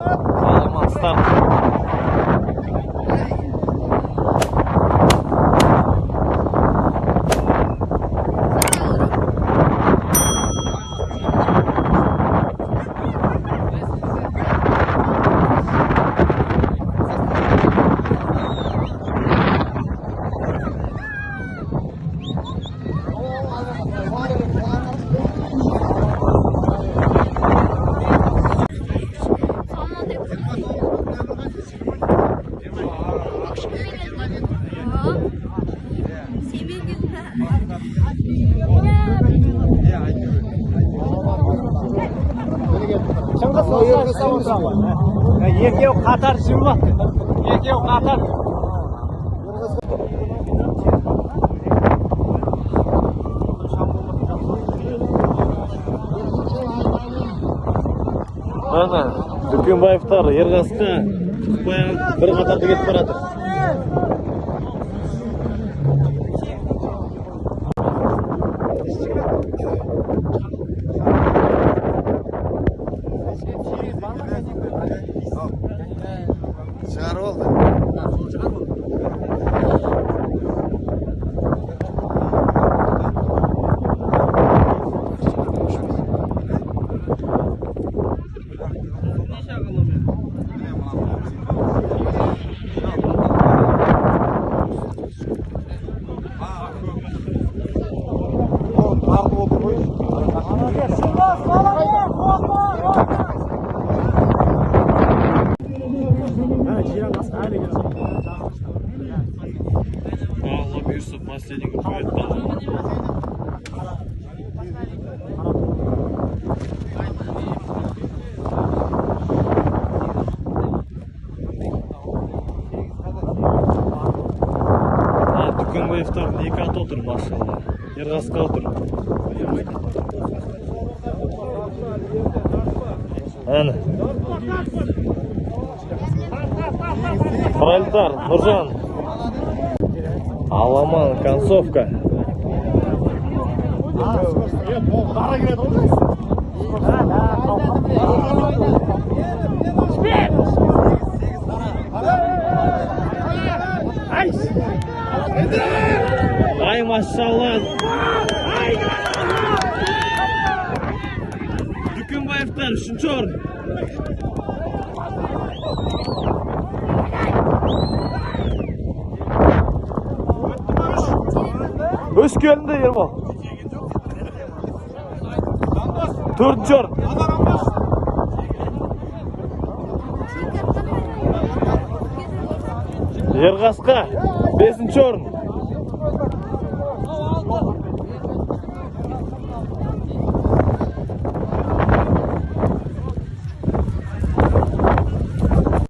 Аламан старт. Екеу қатар жүріп, екеу қатар. Ана, Дүкенбаевтар Ерғасқа бір қатарда кетіп баратыр. Шығарып алды. Алла бұйырса, последний қояды бала. Дүкенбаевтардың екі аты отыр, машалла. Ерғасқа отыр. Әні. Пролетар, Нұржан. Аламан, концовка. Ай, машалла. Дүкенбаевтар үшінші орын. Өз келінде Ербол. Төртінші орын. Ерғасқа бесінші орын.